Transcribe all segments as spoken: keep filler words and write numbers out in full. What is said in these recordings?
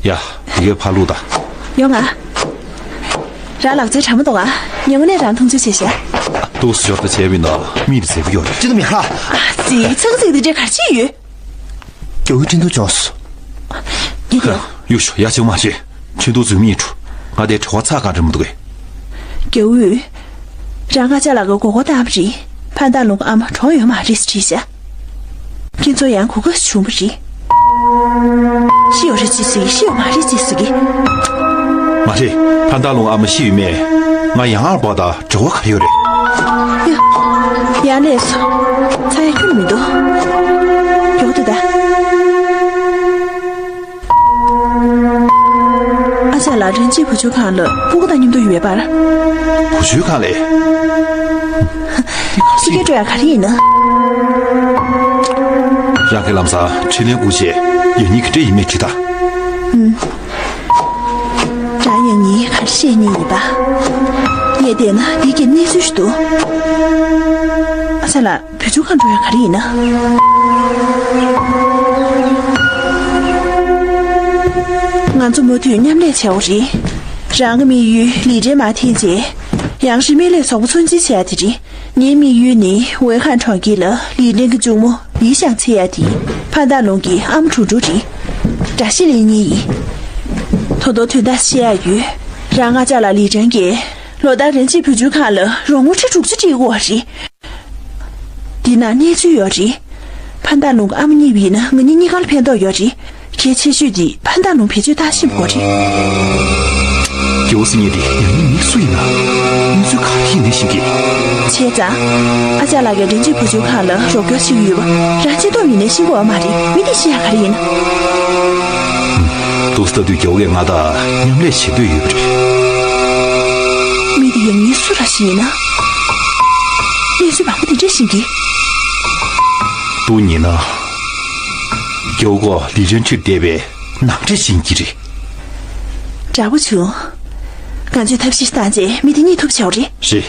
ཡ། འདི་གའི་ཕར་བླུགས་དང་། ཡོང་ང་། རང་ལག་རྩལ་དྲང་མོ་འདུག་ཨ། ཉེ་མོ་ནས་རང་མཐོང་ཆུང་བྱས་ཤག། ཏོག་ཙམ་ཞོར་དུ་བྱས་པ་ཡིན་ན་མིག་འདི་མཛེས་པོ་ཡོད་རེད། ཅི་ནས་མི་ཧ། ཨ་ཙི། ཚིག་ཚིག་འདི་འདྲས་ག་རེ་བྱས་ཡོད། རྒྱལ་བོའི་ཁྲིན་ཏུའུ་བྱུང་སོང་། ཉེ་རྒྱལ། གཡུག་ཞོག་ཡ་ཅིག་མ་བྱེད། ཁྲིན་ཏུའུ་རྫུན་མ་ཡིན་འགྲོ། ང་དེ་བྲེལ་བ་ཚ་གང་འདྲ་མི་འདུག་གས། རྒྱལ་བོས། རང་ང་ཅག་ལ་གི་མགོ་སྐོར་བཏང་བ་རེད། ཕན་ཏང་ལུང་གི་ཨ་མ་གྲོངས་ཡོད་མ་རེད་ཟེར་བྲིས་ཤག། ཁྱེད་ཚོ་ཡང་གོ་སྐབས་བྱུང་བ་རེད། ཤི་ཡོད་རེད་ཅེས་ཟེར་གི། ཤི་ཡོད་མ་རེད་ཅེས་ཟེར་གི། མ་རེད། ཕན་ཏང་ལུང་ཨ་མ་ཤི་ཡོད་མེད། ང་ཡང་ཨར་བ་དང་འབྲེལ་བ་ག་ཡོད་རེད། ཡ། ཡར་སླེབས་སོང་། ཚ་ཡ་ཁྱོན་མི་འདུག། མགྱོགས་དེ་ད། ཨ་ཅག་ལགས་རིན་ཆེན་བུ་བཅོལ་ཁང་ལ་སྤུ་གུ་དང་མཉམ་དུ་ཡོད་པར། བུ་བཅོལ་ཁང་ལས། ཕྱི་རྒྱལ་འགྲོ་ཡ་ག་རེ་ཡིན་ན། རང་གིས་ལམ་སང་འཕྲིན་ལན་བསྐུར་བྱས་ཡང་སྙིང་གི་འདྲ་ཡིན་མེད་དྲིས་དང་། ཨུམ། རང་ཡང་སྙིང་ག་རེ་བཤད་མཁན་ཡིན་པ། ངས་བལྟས་ན་འདི་གི་གནས་ཚུལ་ཞིག་འདུག། ཨ་ཅག་ལགས། བུ་བཅོལ་ཁང་འགྲོ་ཡ་ག་རེ་ཡིན་ན། ང་ཚོ་མུ་མཐུད་མཉམ་ལས་བྱའོ་རེད། རང་གི་དམིགས་ཡུལ་ལི་ཀྲན་མར་འཐེན་རྗེས། ཡང་སྲིད་སྨན་ལས་ཚོགས་པ་མཚོན་ཆེན་བྱེད་ཡ་དེ་རེད། ངའི་དམིགས་ཡུལ་ནི་ཝེ་ཧན་གྲོང་ཁྱེར་ལ་ལི་ཀྲན་གྱི་གཅུང་མོ་ལི་ཞང་འཚོལ་ཡ་དེ། ཕན་ཏང་ལུང་གི་ཨ་མ་གྲུང་གྲུང་རེད། དགྲ་ཤ་ལེན་མཁན་ཡིན། ད་དུང་དོན་དག་བཤད་ཡ་ཡོད། རང་ང་ཅག་ལ་ལི་ཀྲན་གྱིས་ལོ་ལྟར་རིན་ཆེན་བུ་བཅོལ་ཁང་ལ་རོགས་དངུལ་ཁྲི་དྲུག་ཅུ་སྤྲད་ཀྱི་ཡོད་རེད། འདི་ན་གནས་ཚུལ་ཡོད་རེད། ཕན་ཏང་ལུང་གི་ཨ་མ་རྙེད་པ་ཡིན་ན་ང་གཉིས་གཉིས་ཀ་ལ་ཕན་ཐོགས་ཡོད་རེད། གལ་ཆེ་ཤོས་དེ་ཕན་ཏང་ལུང་བེད་སྤྱོད་བཏང་ཤེས་དགོས་རེད། རྒྱལ་བོ་ཟེར་མཁན་དེ་ཡང་སྙིང་མི་སུ་ཡིན་ན། གནས་ཚུལ་ག་རེ་ཡིན་ནའི་ཤེས་ཀྱི། བྱས་ཙང་། ཨ་ཅག་ལགས་ཀྱིས་རིན་ཆེན་བུ་བཅོལ་ཁང་ལ་རོགས་སྐྱོར་བྱེད་ཀྱི་ཡོད་པ་རང་ཆེ་མཐོང་ཡིན་ནའི་ཤེས་དགོས་པ་མ་རེད། མི་དེ་ཤི་ཡ་ག་རེ་ཡིན། ཏོག་ཙམ་ལྟ་དུས་རྒྱལ་བོ་གིས་ང་དང་མཉམ་ལས་བྱེད་འདོད་ཡོད་པ་རེད། མི་དེ་ཡང་སྙིང་སུ་ར་ཞིག་ཡིན་ན། གནས་ཚུལ་མང་པོ་དེ་འདྲ་ཤེས་ཀྱི། སྡུག་ཉེས་ན། རྒྱལ་བོ་ཁོ་ལི་ཀྲན་ཁྲིར་བསྡད་པའི་ནང་འདྲེན་བྱེད་ཀྱི་རེད། དྲག་པོ་བྱུང་། ང་ཚོས་ཐབས་ཤེས་བཏང་རྗེས་མི་དེ་རྙེད་ཐུབ་བྱའོ་རེད། རེད།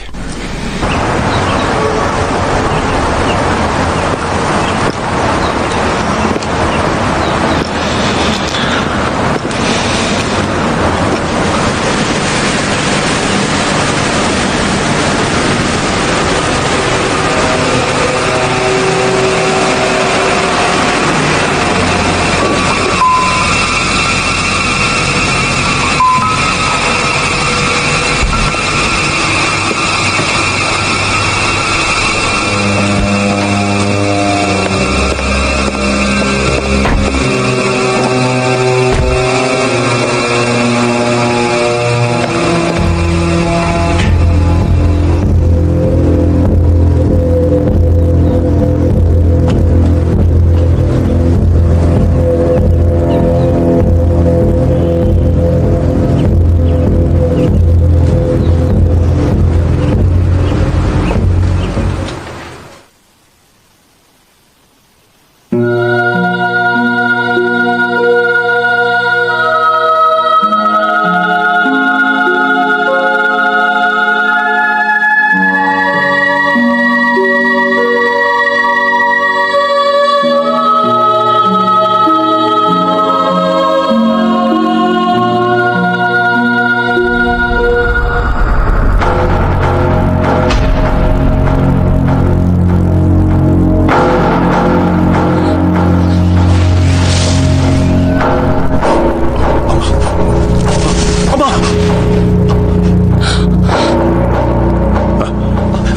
ཨ་མ།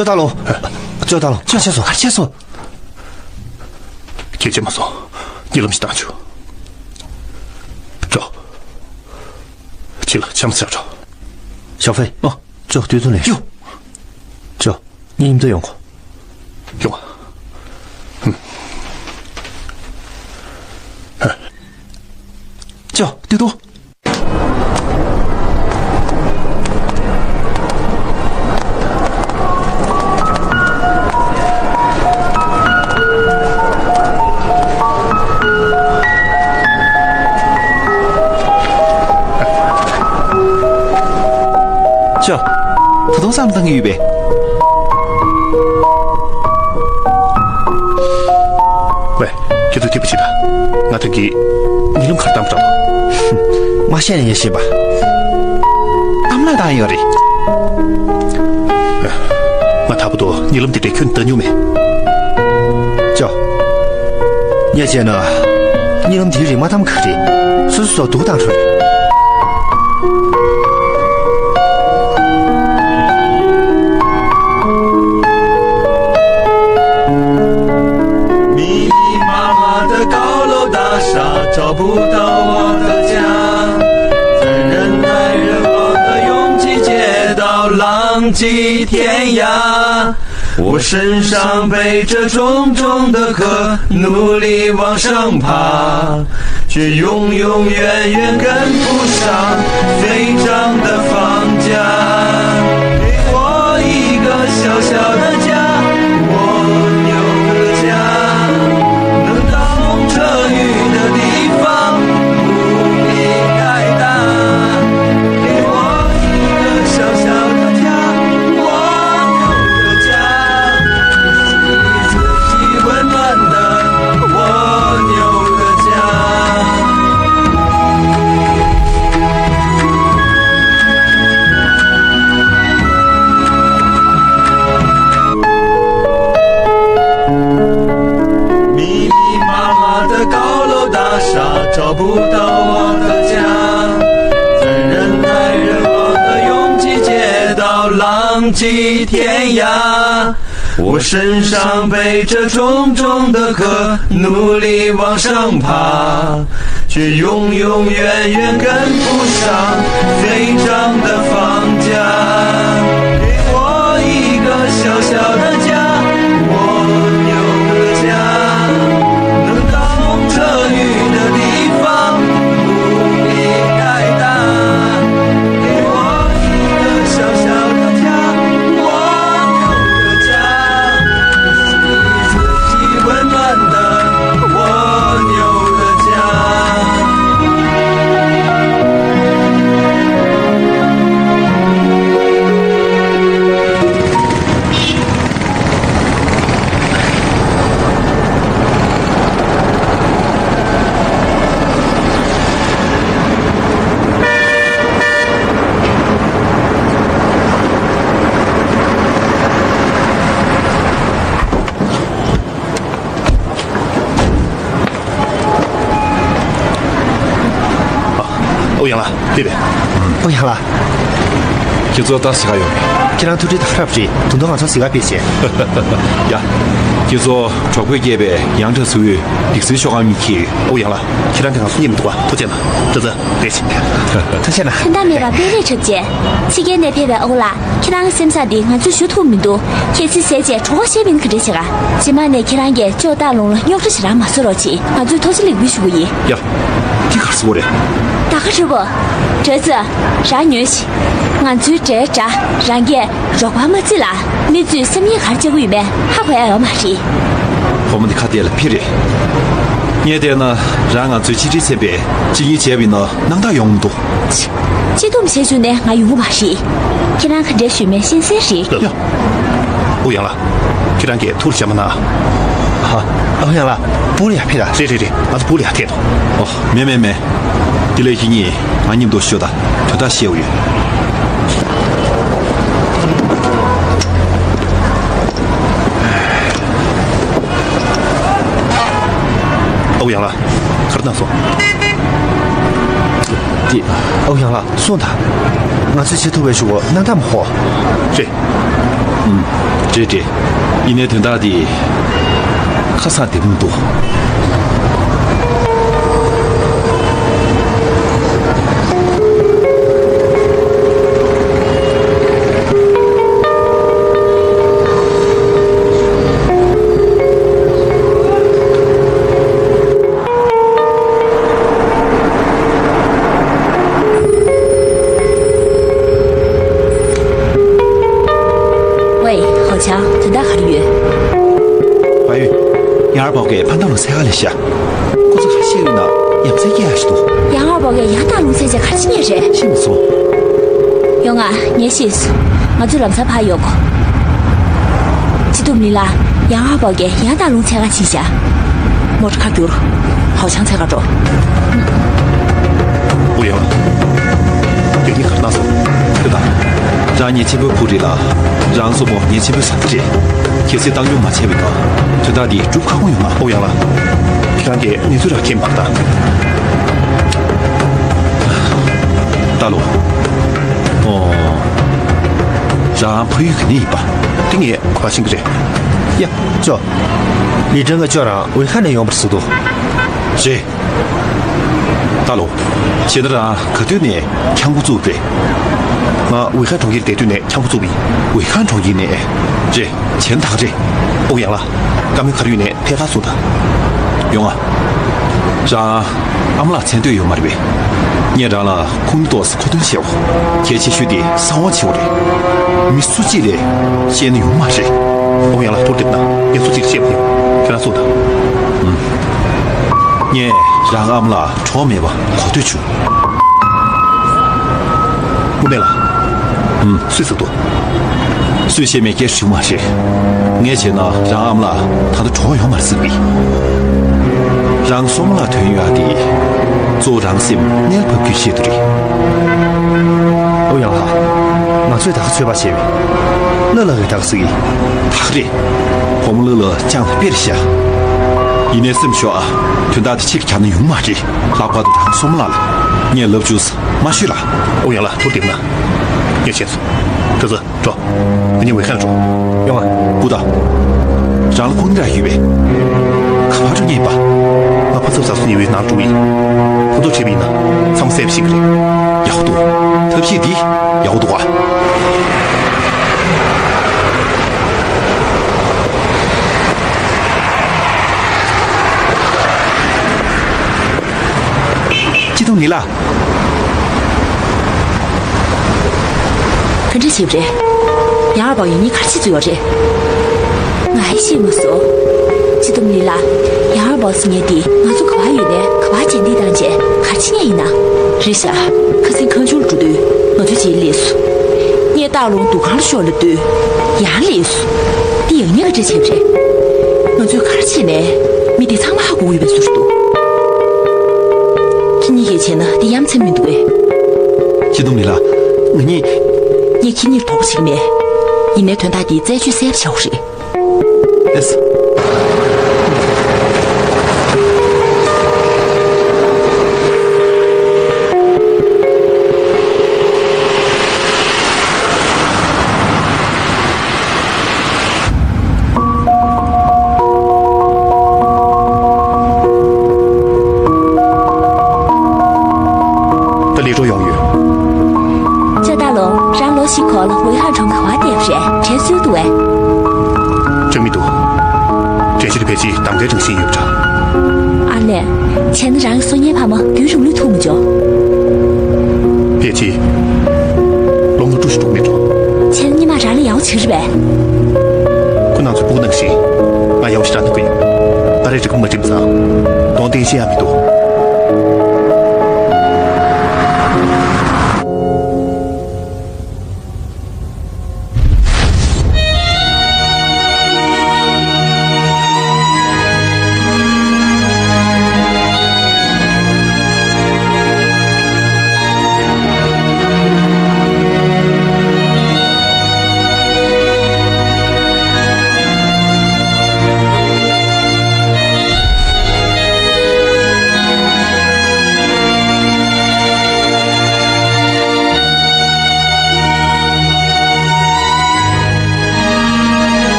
ཙོ་ཏ་ལོ། ཙོ་ཏ་ལོ། ཅི་བྱས་སོང་། ག་རེ་བྱས་སོང་། སྐད་ཆ་མ་སོང་། གཉིད་ལམ་ཞིག་བཏང་བྱུང་། ཙོ། ཁྱེད་ལ་ཆམ་ཟ་འགྲོ། ཞའོ་ཧྥེ། ཨོ། ཙོ་སྟོད་ཐུང་ལས། ཡོ། ཙོ། ཉིན་དུ་ཡོང་གོ། ཡོང་བ། ཧུམ། ཧ། ཅོ། ཏུ་ཏུ། ཅོ། ད་དུང་བསམ་བློ་བཏང་གི་ཡོད་པས། ཝེ། ཁྱེད་ཚོ་སྐྱིད་པོ་བྱེད་དང་། ང་ད་གི་ཉིན་ལམ་ཁར་བཏང་བཏང་། མ་བཤད་ན་ངས་ཤེས་པ། གཏམ་ལ་བཏང་ཡོད་རེད། ང་ད་བར་དུ་གཉིད་ལམ་དེ་འདྲའི་ཁྱོན་བཏང་མྱོང་མེད། ཅོ། ངས་བྱས་ན། གཉིད་ལམ་དེའི་རིགས་མ་གཏམ་ག་རེད། སོ་སོ་སོ་སྡུག་བཏང་ཧྲུལ།密密麻麻的高楼大厦找不到我的家，在人来人往的拥挤街道浪迹天涯。我身上背着重重的壳，努力往上爬，却永永远远跟不上飞涨的房价。给我一个小小的家，蜗牛的家，能挡风遮雨的地方，不必太大。给我一个小小的家，蜗牛的家，是自己温暖的蜗牛的家。密密麻麻的高楼大厦找不到我的家，在人来人往的拥挤街道浪迹天涯。我身上背着重重的壳，努力往上爬，却永永远远跟不上飞涨的房价。给我一个小小的家，蜗牛的家，能挡风遮雨的地方，不必太大。给我一个小小的家，蜗牛的家，是自己温暖的蜗牛的家。ཨོ་ཡང་ལགས། ཕེབས་པས། ཨོ་ཡང་ལགས། ཁྱེད་ཚོ་ལྟ་ཞིག་ག་ཡོང་། ཁྱེད་རང་ཐུགས་ཁྲལ་ཐག་རབ་རེད། ད་དུང་ང་ཚོ་གཟིགས་ག་ཕེབས་ཤག་ཡ། ཁྱེད་ཚོ་གྲོགས་པོས་བསྐྱལ་བའི་ཡང་ཁྲ་ཟུར་བོས་སྡིག་སྲིན་ཤོག་ཁང་གཉིས་ཁྱེར་ཡོད། ཨོ་ཡང་ལགས། ཁྱེད་རང་གིས་ང་ཚོ་རྙེད་མི་འདུག་པ། ཐུགས་རྗེ་གནང་། ཁྱེད་ཚོ་ལེགས་ཤིག་ཐུགས་རྗེ་གནང་། ཕན་ཐོགས་མེད་པ་དཔེ་རེ་འཁྲབ་བྱས། ཕྱི་རྒྱལ་ནས་ཕེབས་པའི་ཨོ་ལགས། ཁྱེད་རང་སེམས་བཟང་འདི་ང་ཚོས་ཞུ་ཐུབ་མི་འདུག་ཁྱེད་ཚོས་ཟས་བཅད་གྲོད་ཁོག་བཤལ་བ་ཡིན་ན་ག་འདྲ་བྱེད་ག་རྗེས་མ་ནས་ཁྱེད་རང་གིས་ཅོ་སྟག་ལུང་ལ་རྙོག་དྲ་ཞེ་དྲག་མ་བཟོ་རོགས་གྱིས། ང་ཚོས་ཐུགས་རྗེ་ལེགས་འབུལ་ཞུ་གི་ཡིན། ཡ། འདི་ག་རེ་ཟེར་བ་རེད། ད་ག་རེད་བོ། དྲ་ཚོ། རང་ཉོན་ཞིག་ང་ཚོའི་དྲའི་དྲ་རང་གིས་རོགས་པ་མ་བརྩིས་ལ། མི་ཚོས་སེམས་ཉིད་ག་རེ་བྱེད་ཀྱི་ཡོད་མེད་ཧ་གོ་ཡ་ཡོད་མ་རེད། བུ་མོ་འདི་ཁ་གཏད་ལ་འཕིར་རེད། ངས་བལྟས་ན་རང་ང་ཚོའི་ཕྱི་དྲིལ་ཚན་པས་གཅིག་གཉིས་བྱས་པ་ཡིན་ན་སྣང་དག་ཡོང་མི་འདུག་སྤྱི་སྡོམ་བྱེད་བཅུག་ནས་ང་ཡོང་གི་མ་རེད། ཁྱེད་རང་ག་འདྲ་ཞུས་མེད་ཤེས་གསལ་རེད། ཡ། ཨོ་ཡང་ལགས། ཁྱེད་རང་གིས་ཐུགས་ལ་བཞག་མ་གནང་། ཧ། ཨོ་ཡང་ལགས། སྦུག་ལ་ཡར་ཕེབས་དང་། རེད་རེད་རེད། ང་ཚོ་སྦུག་ལ་ཡར་ཐད་དོ། ཨོ། མེད་མེད་མེད། དེ་ལས་ཁྱེད་གཉིས་ང་མཉམ་དུ་ཤོག་དང་། དོན་དག་བཤད་དགོས་ཡོད། ཨོ་ཡང་ལགས། ག་རེ་གནང་སོང་། དེ། ཨོ་ཡང་ལགས། གསུངས་དང་། ང་ཚོས་བྱེད་ཐུབ་པའི་གཞུག་གུ་སྣང་དག་མ་གོ། རེད། ཨུམ། རེད་རེད། ཡིན་ནའི་དོན་དག་དེ་ཁ་སང་བདེ་པོ་མི་འདུག་ཝེ། ཧའོ་ཆང་། དོན་དག་ག་རེ་ཡོད། ཕ་ཡུལ། ཡང་ཨར་པོ་གིས་ཕན་ཐོགས་ལ་འཚོལ་ག་སླེབས་ཤག་ཁོ་ཚོ་ག་རེ་བཤད་ཡོད་ན་ཡ་མཚན་སྐྱེ་ཡག་ཞིག་འདུག་ཡང་ཨར་པོ་གིས་ཡང་ཏང་ལུང་ཚན་ཆེ་ག་རེ་བྱེད་མཁན་རེད། ཤེས་མ་སོང་། ཡོང་ང་། ངས་ཤེས་སོང་། ང་ཚོ་ལམ་སང་ཕར་ཡོང་གོ། ཅི་ཐུབ་ལི་ལ། ཡང་ཨ་པོ་གིས་ཡང་ཏང་ལུང་འཚོལ་ག་ཕྱིན་ཤག་མོ་ཊ་ཁ་བསྒྱུར། ཧའོ་ཆང་འཚོལ་ག་འགྲོ། ཨོ་ཡང་། དེ་ནི་གར་སྣང་སོང་། དེ་དང་། རང་ཉེ་ཆེན་པོའི་བུ་རེད་ལ། རང་སོ་མོ་ཉེ་ཆེན་པོའི་བཟའ་ཟླ་རེད། གལ་སྲིད་བཏང་སྙོམས་མ་བྱས་པའི་ཐོག་དོན་དག་འདི་སྒྲུབ་ཁག་པོ་ཡོང་ང་། ཨོ་ཡང་ལ། ཁྱེད་རང་གིས་གནས་ཚུལ་རག་མཁན་མ་རེད་ད། ད་ལོ། ཨོ། རང་ཕ་ཡུལ་གྱི་ནི་ཡིན་པ། དེ་ངས་གོ་བ་ཤེས་ཀྱི་རེད། ཡ། ཅོ། ལི་ཀྲང་ག་ཅོ་རང་ཝེ་ཧན་ནས་ཡོང་བར་ཟེར་འདུག་རེད། ད་ལོ། ཁྱེད་རང་ག་དུས་ནས་ཁྱང་པ་བཙུགས་པ་རེད། ང་ཝེ་ཧན་གྲོང་ཁྱེར་བསྡད་དུས་ནས་ཁྱང་པ་བཙུགས་པ་ཡིན། ཝེ་ཧན་གྲོང་ཁྱེར་ནས། རེད། བྱས་ན་ད་ག་རེད། ཨོ་ཡང་ལ། བཀའ་མོལ་ག་རེ་ཡོད་ནས་ཐད་ཀར་གསུངས་དང་། ཡོང་ང་། རང་། ཨ་མ་ལགས་མཚན་ཐོས་ཡོད་མ་རེད་པས། ངས་རང་ལ་ཁུངས་ཏོག་ཙམ་མཁོ་འདོན་བྱེད་འོ། གལ་ཆེ་ཤོས་དེ་གསང་བ་བྱེད་འོ་རེད། མི་སུ་གཅིག་ལས་བཤད་ན་ཡོང་མ་རེད། ཨོ་ཡང་ལ་ཐུགས་སྡེབ་གནང་། ངས་སུ་གཅིག་ལ་བཤད་མ་ཡོང་། ཁྱེད་རང་གསུངས་དང་། ཨུམ། ངས་རང་ཨ་མ་ལགས་གྲོགས་མེད་པ་གོ་ཐོས་བྱུང་། དབུ་མེད་ལགས། ཨུམ། སུས་ཟེར་འདུག་སུས་བཤད་མེད་སྐད་ཆ་བྱུང་མ་རེད། ངས་བྱས་ན་རང་ཨ་མ་ལགས་ད་ལྟ་གྲོངས་ཡོད་མ་རེད་ཟེར་བས། རང་སོ་མོ་ལགས་དོན་ཡོད་ཨ་དེ། གཙོ་བོ་རང་སེམས་མནལ་ཕབ་རྒྱུའི་ཆེད་དུ་རེད། ཨོ་ཡང་ལགས། ང་ཚོས་ད་ག་ཚོད་པ་བྱས་པས། ལ་ལ་རེད་ད་ག་ཟེར་གི། ད་ག་རེད། བུ་མོ་ལ་ལ་ཅང་ལ་དཔེར་བཞག་ཡིན་ནའི་སེམས་ཤོག་ཨ། དོན་དག་དེ་ཕྱིར་གྱར་ན་ཡོང་མ་རེད། ལྷག་པར་དུ་རང་སོ་མོ་ལགས་ལ། ངས་ལབ་བཅུག་ས་མ་ཤོད་ལ། ཨོ་ཡང་ལགས་ཐུགས་སྡེབ་གནང་། ངས་མཁྱེན་སོང་། ད་ཚོ། འགྲོ། ང་གཉིས་ཝེ་ཧན་ལ་འགྲོ། ཡོང་ང་། སྐུ་ད། རང་ལ་ཁུངས་འདྲ་ཡོད་པས། ག་པར་འགྲོ་མཁན་ཡིན་པ། ང་ཕ་ཚབ་བཟའ་ཚོ་ཉེ་བོའི་ནང་འགྲོ་གི་ཡིན། ཁོ་ཚོར་དྲིས་པ་ཡིན་ན་ཚང་མ་གསལ་པོ་ཤེས་ཀྱི་རེད། ཡག་པོ་འདུག་ཐབས་ཤེས་འདི་ཡག་པོ་འདུག་ག་སྤྱི་སྡོམ་ལི་ལགས། ག་འདྲ་བྱས་པ་རེད། ཡང་ཨར་པའོ་ཡང་ཉིན་ག་རེ་བྱེད་ཀྱི་ཡོད་རེད། ང་ཡང་ཤེས་མ་སོང་། སྤྱི་སྡོམ་ལི་ལགས། ཡང་ཨར་པའོ་ཟེར་མཁན་དེ་ང་ཚོ་ག་པར་ཡོད་ནའི་ག་པར་མཇལ་འདེད་བཏང་བྱས་ག་རེ་བྱེད་མཁན་ཡིན་ན། རེད་ཤག་ཁ་སང་ཁ་མཆུ་ལ་འགྲོ་དུས་ང་ཚོ་རྗེས་སླེབས་སོང་། ངས་སྟག་ལུང་འདུ་ཁང་ལ་ཤོག་ལབ་དུས་ཡང་སླེབས་སོང་། འདི་ཡང་སྙིང་ག་འདྲ་བྱས་པ་རེད། ང་ཚོས་ག་རེ་བྱས་ནའི་མི་འདི་ཚང་མ་ཧ་གོ་གི་ཡོད་པའི་བཟོ་འདྲ་འདུག་ཁྱེད་གཉིས་ཀྱིས་བྱས་ན་འདི་ཡ་མཚན་མི་འདུག་གས། སྤྱི་སྡོམ་ལི་ལགས། ང་གཉིས། ངས་ཁྱེད་གཉིས་ལ་དོགས་པ་བྱེད་ཀྱི་མེད། ཡིན་ནའི་དོན་དག་འདི་རྩད་གཅོད་གསལ་པོ་བྱ་དགོས་རེད། ཨེས། ད་ལས་འགྲོ་ཡོང་ཡོད། ཅོ་ཏ་ལོ། རང་ལོ་བཞི་འཁོར་ལ་ཝེ་ཧན་གྲོང་གི་བར་བསྡད་པ་རེད། དྲན་གསོས་འདུག་གས། དྲན་མི་འདུག་དྲན་གསོས་དེ་ཕལ་ཆེར་གདམ་གའི་རང་བཞིན་ཡོད་པ་འདྲ། ཨ་ལས། བྱས་ན་རང་གི་སོ་ཉལ་ཕ་མ་རྒྱུན་རིང་ལོས་ཐུག་མི་འཇོག་ཕལ་ཆེར། ལོ་ལྔ་དྲུག་ཞིག་འགྲོ་མི་འགྲོ། བྱས་ན་སྔོན་མ་རང་ལ་ཡག་པོ་བྱེད་ཀྱི་རེད་པས། ཁོ་རང་ཚོའི་སྤུ་གུ་ནང་བཞིན། ང་ཡག་པོ་ཞེ་དྲག་གནང་གི་ཡོད། ཨ་རིའི་རིག་པ་མ་འགྲིམས་ཙང་། གདོང་བསྟན་ཤེས་ཡ་མི་འདུག་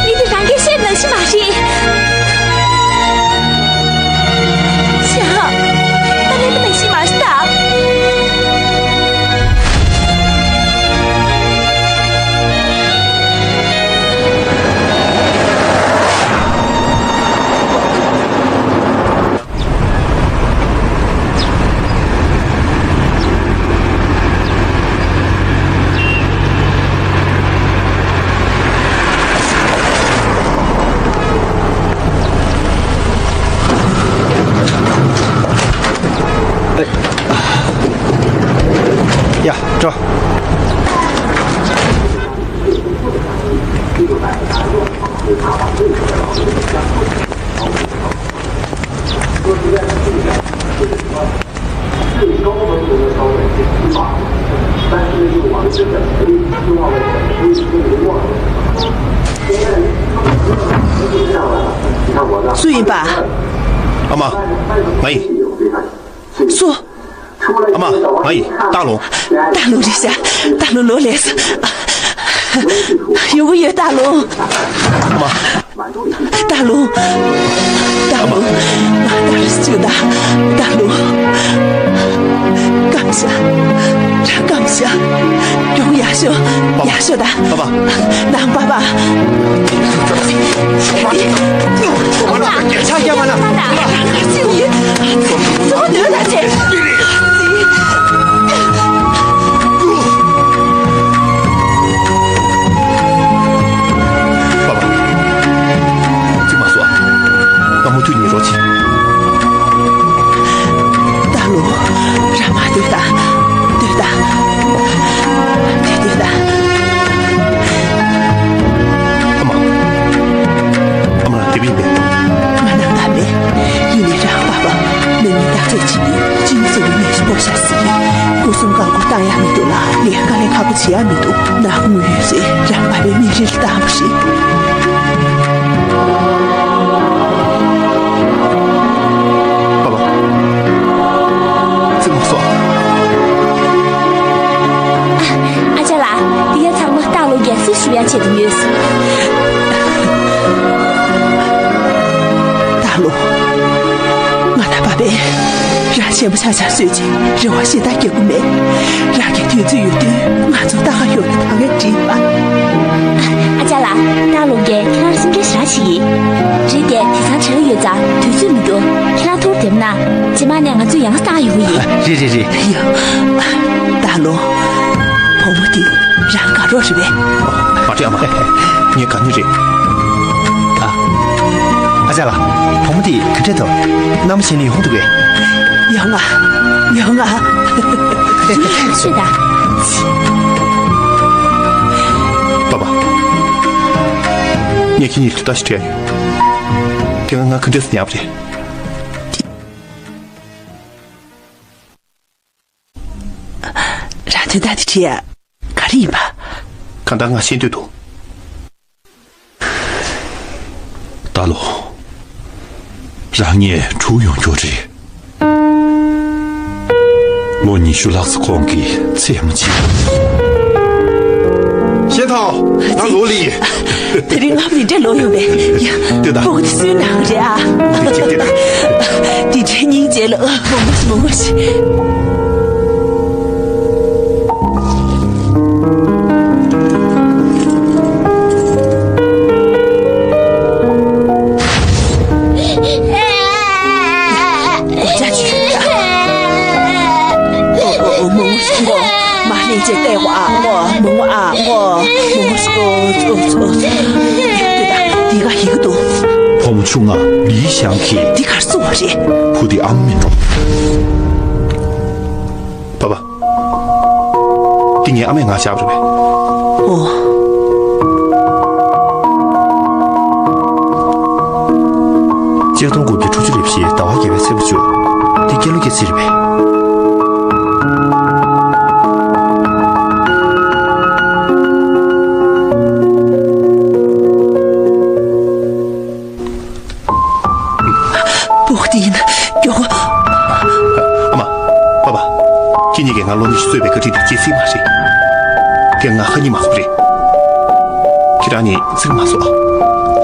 མི་དེ་རང་སྐད་བཤད་ནང་བཞིན་མ་རེད། ཤ། ད་ལན་པ་ནང་བཞིན་མ་རེད་ད། ཡ། འགྲོ། སུ་ཡིན་པ། ཨ་མ། ང་ཡིན། སུ། ཨ་མ། ང་ཡིན། སྟག་ལུང་། སྟག་ལུང་རེད་ཤག་སྟག་ལུང་ལོ་ལེགས་སོང་། ཡོང་གི་ཡོད། སྟག་ལུང་། ཨ་མ། སྟག་ལུང་། སྟག་ལུང་། ང་སྟག་རེ་བཅུག་ད། སྟག་ལུང་། སྐམ་ཤག་རང་སྐམ་ཤག་ཡོང་ཡག་ཤོག་ཡག་ཤོག་ད། པ་པ། ནང་པ་པ། ཆ་རྒྱ་མ་ན། ཚོ་སྡོད་ད་ཆེ། པ་པ། ཅི་མ་སོ། ང་མུ་མཐུད་ཉིན་རོགས་བྱེད། སྟག་ལུང་། རང་མ་སྡོད་ད། སྡོད་ད། དེ་སྡོད་ད། ཨ་མ། ཨ་མ་རང་དེ་བས་མེད། ང་ནང་ད་མེད། ཡིན་ནའི་རང་པ་པ་ནང་མི་བརྟག་དཔྱད་བྱེད་ནི་ཅི་ནས་ཟེར་བའི་ནད་གཞི་ཕོག་ཤག་ཟེར། སྐུ་གསུམ་བཀའ་བསྒོ་བཏང་ཡག་མི་འདུག་ལ་ལས་དཀའ་ལས་ཁག་པོ་བྱེད་ཡག་མི་འདུག་ནག་དངུལ་ཡོད་རེད། རང་པ་པའི་མི་རིགས་ལ་བཏང་བ་རེད། པ་པ། ཙི་མ་སོ། ཨ་ཅག་ལགས། འདི་ག་ཚང་མ་སྟག་ལུང་རྒྱལ་སྲིད་ཞུ་ཡག་ཆེད་དུ་ཡོད། སྟག་ལུང་། ང་དང་པ་པས་རང་ཞན་པོ་ཆགས་ཆགས་བཟོས་རྗེས་རེ་བ་ཞེ་དྲག་རྒྱག་གི་མེད། རང་གི་དུས་ཚོད་ཡོད་དུས་ང་ཚོ་ལྟ་ག་ཡོང་ན་ད་གའི་འགྲིག་པ། ཨ་ཅག་ལགས། སྟག་ལུང་རྒྱལ་ཁྱེད་རང་སེམས་ཁྲལ་ཞེ་དྲག་བྱེད་ཀྱི། རེད་དེ་དེང་སང་བྲེལ་ཡོད་ཙང་དུས་ཚོད་མི་འདུག་ཁྱེད་རང་ཐུགས་བདེ་པོ་གནང་། རྗེས་མ་ནས་ང་ཚོས་ཡང་བསྐྱར་ཡོང་གི་ཡིན། རེད་རེད་རེད། ཡ། སྟག་ལུང་། བུ་མོ་འདི་རང་དགའ་རོགས་རེད་པས། མ་རེད་ཨ་མ། ངས་དགའ་ནི་རེད། ཨ། ཨ་ཅག་ལགས། བུ་མོ་འདི་ག་འདྲས་འདུག་གནམ་གཤིས་ནི་ཡོང་འདུག་གས། ཡོང་ང་། ཡོང་ང་། ཤོད་ད། པ་པ། ངས་ཁྱེད་གཉིས་ལ་དོ་ཞིག་དྲི་ཡག་ཡོད། དེ་སྔ་ང་ག་འདྲས་སེ་ཉར་བ་རེད། རང་དོན་དག་དེ་དྲིས་ཡ། ག་རེ་ཡིན་པ། གང་ལྟར་ང་ཤེས་འདོད་འདུག་སྟག་ལུང་། རང་ངས་དྲུག་ཡོང་རྒྱུ་རེད། ལོ་ཉི་ཤུ་ལྷག་ཙམ་གོང་གི་ཚེ་ཡང་མ་བྱེད། ཤེས་ཐང་། ང་ལོ་ལི་ཡིན། དེ་རིང་ང་མི་འདྲ་ལོ་ཡོང་བས། ཡ། ལྟོས་དང་། སྤུ་གུ་དེ་སུའི་ནང་རེད་ཨ། འདི་གཅིག་ལྟོས་དང་། དེ་འདྲའི་སྙིང་རྗེ་ལ་མང་པོ་ཞིག་མང་པོ་ཞིག་སྒོ་ལྕགས་ཅིག་ཨོ་ཨོ་ཨོ། མང་པོ་ཞིག་མགོ་མ་ལྷན་ཅིག་བལྟས་གོ་ཨ། མགོ་མང་པོ་ཨ། མགོ་མང་པོ་ཞིག་ཨོ་ཨོ་ཨོ། ལྟོས་དང་། འདི་ག་ཡི་གེ་འདུག་བུ་མོ་ཆུང་ང་ལི་ཞང་གིས། འདི་གར་བཙུགས་པ་རེད། བུ་འདི་ཨ་མ་མིན་འགྲོ། པ་པ། འདི་ངའི་ཨ་མས་ང་བཞག་པ་རེད་པས། ཨོ། ཆིག་སྟོང་དགུ་བརྒྱ་དྲུག་ཅུ་རེ་བཞི་ཟླ་བ་བརྒྱད་པའི་ཚེས་པ་བཅུ། འདི་སྐྱེས་ལོ་སྐྱེས་ཚེས་རེད་པས། སྤུ་གུ་དེ་ཡིན། མགྱོགས། ཨ་མ། པ་པ། ཁྱེད་གཉིས་ཀྱིས་ང་ལོ་ཉི་ཤུ་གསོས་པའི་བཀའ་དྲིན་དེ་བརྗེད་སྲིད་མ་རེད། དེ་ང་ཁ་ཉིན་མ་ཚོགས་རེད། ཁྱེད་རང་གཉིས་ཚིག་མ་བཟོ་ཨ།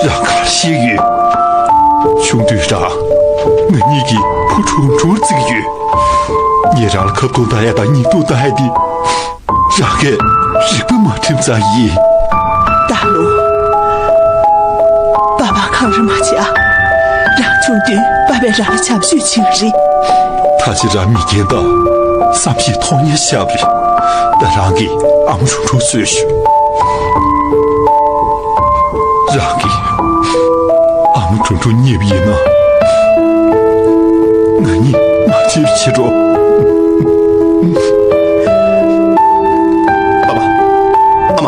རང་ག་རེ་ཤེས་ཡོད། ཆུང་དུས་རང་ང་གཉིས་ཀྱིས་བུ་ཁྲུང་ཁྲུང་བརྩི་གི་ཡོད། ངས་རང་ལ་ཁ་བཏུང་བཏང་ཡ་དང་སྙིང་བཏུང་བཏང་ཡ་དེ། རང་གིས་རིག་པ་མ་ཁྲིམས་ཙང་ཡིན། སྟག་ལུང་། པ་པ་འཁང་ར་མ་བྱེད་ཨ། རང་ཆུང་དུས་པ་པས་རང་ལ་བྱམས་ཤོས་བྱེད་ཀྱི་རེད། ད་ཕྱིར་རང་མི་རྒན་དང་བསམ་ཤེས་མཐོང་ཉེན་ཤར་བ་རེད། ད་རང་གིས་ཨ་མ་ཁྲུང་ཁྲུང་གསོས་ཤོག་རང་གིས་ཨ་མ་ཁྲུང་ཁྲུང་རྙེད་པ་ཡིན་ན། ང་གཉིས་མ་བརྗེད་པ་བྱེད་རོགས། པ་པ། ཨ་མ།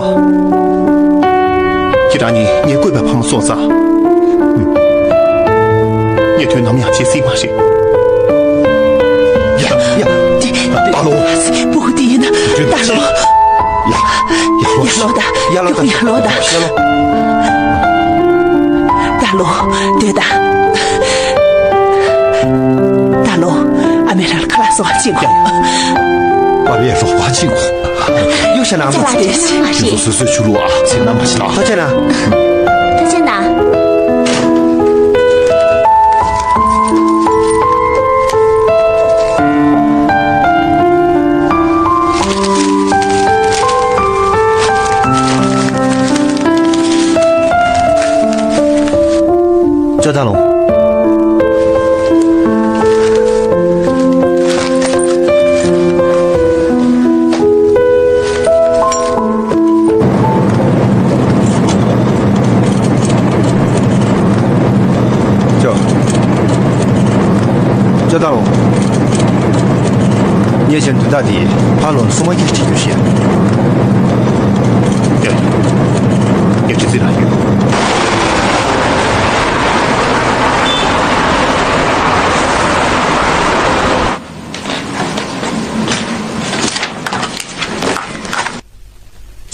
ཁྱེད་རང་གཉིས་ངའི་བཀོད་པའི་ཕ་མ་སོང་ཙང་། ངས་དོན་ནམ་ཡང་བརྗེད་སྲིད་མ་རེད། ཡ་ཡ། ད་ལོ། སྤུ་གུ་དེ་ཡིན་ན། ད་ལོ། ཡར་ལོངས་ཤིག་ཡར་ལོངས་ད། ཡར་ལོངས་ད། ཡར་ལོངས་ད། ད་ལོ། སྡོད་ད། ད་ལོ། ཨ་མས་རང་ལ་ཁ་ལག་བཟོ་བ་ཕྱིན་གོ། པ་ཕས་རོགས་པ་ཕྱིན་གོ། གཡུག་བཞག་ན་མ་ཚད། ཁྱེད་ཚོ་སོ་སོའི་ཕྱི་ལོགས་ཨ་ཚེ་ན་མ་ཕྱིན་ཨ། ཐུགས་རྗེ་གནང་། ཐུགས་རྗེ་གནང་། ཅོ་ཏ་ལོ། ཅོ། ཅོ་ཏ་ལོ། ངས་ཀྱང་དོན་དག་འདི་ཕ་ལོ་ལ་སུ་མ་སྐྱེ་ཁྲིད་རྒྱུ་ཞེས། ཡ། ཡ་ཁྲི་ཙི་ལ་ཡོད།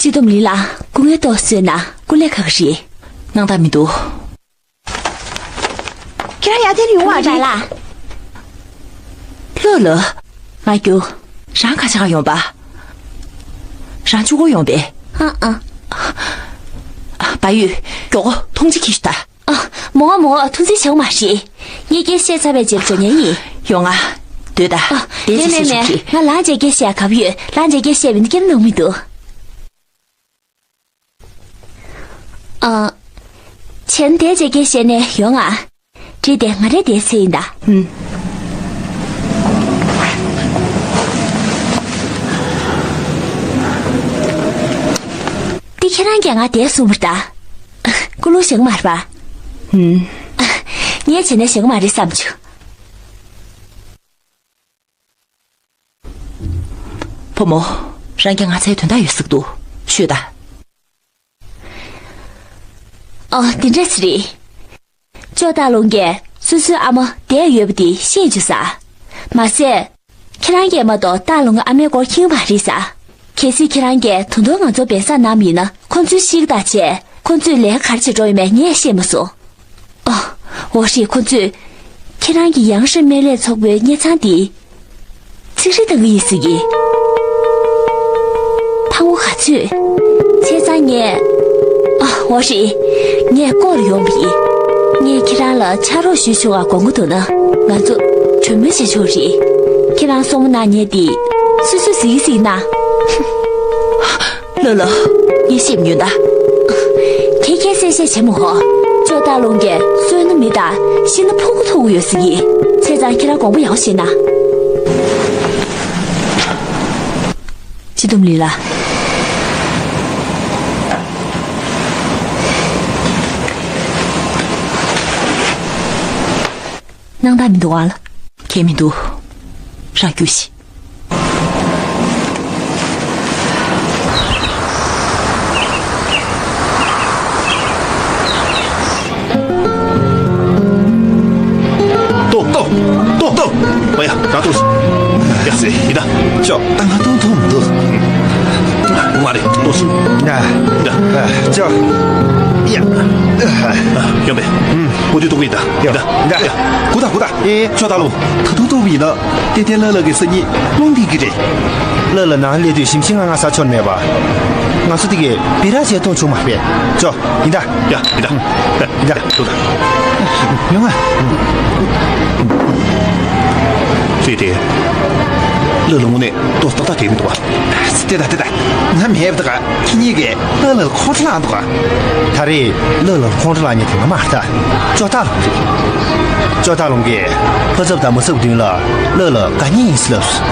སྤྱི་སྡོམ་ལི་ལ་སྐུ་ངལ་ཏོག་བཟོས་ན་སྐུ་ལས་ཁག་རེད། སྣང་དག་མི་འདུག་ཁྱེད་རང་ཡར་དེར་ཡོང་བ་རེད། ལ། ལྷོད་ལ། ང་རྒྱུ། རང་ཁ་ཆག་ཡོང་པ། རང་ཆུ་གོ་ཡོང་པས། ཨ་ཨ། བ་ཡུས། མགྱོགས་གོ་ཐོང་ཅི་ཁྱི་ཤུ་ད། ཨ། མོ་མོ་ཐུང་ཚིག་བྱུང་མ་རེད། ངས་སྐད་བཤད་ཚར་བའི་རྗེས་ལ་འགྲོ་ཉན་ཡིན། ཡོང་ང་། སྡོད་ད། ཨ། དེ་ལས་ཚིག་མེད་ཤུགས་མེད་ཀྱིས། ང་ལང་རྗེས་སྐད་བཤད་གབ་ཡོད། ལང་རྗེས་སྐད་བཤད་པའི་སྐྱེམ་ནང་མི་འདུག་ཨ། བྱས་ན་དེ་རྗེས་སྐད་བཤད་ནས་ཡོང་ང་། བྲིས་ཏེ་ང་རེ་དེའི་ཚེ་ཡིན་ད། ཨུམ། འདི་ཁྱེད་རང་གིས་ང་དེ་གསུངས་པར་ད། ཀུ་ལུ་ཞིག་མ་རེད་པ། ཨུམ། ངས་བྱས་ན་ཞིག་མ་རེད་བསམ་བྱུང་། བུ་མོ། རང་གི་ང་ཚའི་དོན་དག་ཡོད་ཟེར་གི་འདུག་ཤོད་ད། ཨ། དེ་འདྲ་ཞིག་རེད། ཅོ་ཏ་ལུང་གིས་སོ་སོའི་ཨ་མ་བསྡད་ཡོད་པ་དེ་ཤེས་བྱུང་ས། མ་ཟད། ཁྱེད་རང་གིས་མ་གཏོགས་ཏ་ལུང་གི་ཨ་མའི་སྐོར་མཁྱེན་པ་རེད་ས། གལ་སྲིད་ཁྱེད་རང་གིས་ད་དུང་ང་ཚོ་བེ་ས་ནང་ཡིན་ན་ཁོ་ཚོའི་ཤིག་ད་བྱས། ཁོ་ཚོས་ལས་ཀ་ག་རེ་བྱེད་འགྲོ་ཡོད་མེད་ངས་ཤེས་མ་སོང་། ཨ། འོ་རེད། ཁོ་ཚོས་ཁྱེད་རང་གི་ཡང་ཧྲི་སྨན་ལས་ཚོགས་པའི་གཉེར་ཚང་དེ་ཚིག་རིས་བཏང་གི་ཡིན་ཟེར་གི། ཕ་བོ་ག་ཚོད། བྱས་ཙང་ངས། ཨ། འོ་རེད། ངས་སྐོར་ཡོང་བ་ཡིན། ངས་ཁྱེད་རང་ལ་ཕྱག་རོགས་ཞུ་ཆོག་ག་དགོངས་ཀྱི་འདུག་ན། ང་ཚོ་གྲོས་མོལ་བྱེད་ཆོག་རེད། ཁྱེད་རང་སོང་མ་གནང་ཉེ་དེ། སུ་སུ་ཟིག་ཟིག་ན། ལོ་ལོ། ངས་ཤེས་མྱོང་ད། ཁྱེད་ཁྱེད་སེ་སེ་བྱེད་མོ་ཧོ། ཅོ་ཏ་ལུང་གིས་སོན་ནི་མི་ད། ཤི་ན་ཕུ་གུ་ཐུག་ཡོད་ཟིག་ཡིན། བྱས་ཙང་ཁྱེད་རང་དགོངས་པ་ཡག་བྱེད་ན། སྤྱི་སྡོམ་ལི་ལ། སྣང་དག་མི་འདུག་ཨ་ལ། ཁྱད་མི་འདུག་རང་རྒྱུགས་ཤིག་ལྟོ་ལྟོ་ལྟོ་ལྟོ། ཨ་ཡ། རང་ལྟོ་ཤིག་ཡ་ཟེ་ཡིན་ད། ཅོ། ད་ང་ལྟོ་ལྟོ་མི་འདུག་མ་རེད། ལྟོ་ཤིག་ཡ། ཡ། ཅོ། ཡ། ཡོང་པས། ཨུ་དུ་ལྟོ་གི་ཡིན་ད། ཡ། ཡ། གུ་ད་གུ་ད། ཨེ། ཅོ་ད་ལོ། ད་དུང་ལྟོ་གི་ཡིན་ད། ཏན་ཏན་ལ་ལ་གི་སང་ཉིན་རླུང་ལྡིང་གི་རེད། ལ་ལ་ནང་སླེབས་དུས་ཞིམ་ཞིམ་ངང་ངང་ཟ་ཆོག་མེད་པ། ང་ཚོ་དེ་གས་བི་ར་ཅན་གཏོང་བྱུང་མ་རེད། ཅོ། ཡིན་ད། ཡ། ཡིན་ད། ཡིན་ད། ལྟོ་ད། ཡོང་ང་། ཅི་སྟེ། ལ་ལ་དངོས་གནས་ལྟོ་ཏག་ཏག་སྤྲད་མི་འདུག་བ། ཏེ་ད་ཏེ་ད། ང་མེད་པ་ད་ག་ཁྱེད་གཉིས་ཀས་ལ་ལ་ལ་ཁོང་ཁྲོ་ལངས་འདུག་ག་ད་རེས་ལ་ལ་ཁོང་ཁྲོ་ལངས་མཁན་དེ་ང་མ་རེད་ད། ཅོ་ཏ་ལུང་རེད། ཅོ་ཏ་ལུང་གིས་ཕ་ཚབ་དང་མ་ཚབ་མདུན་ལ་ལ་ལ་དགའ་ཉེ་ཡིན་ཟེར་ལབ་སོང་།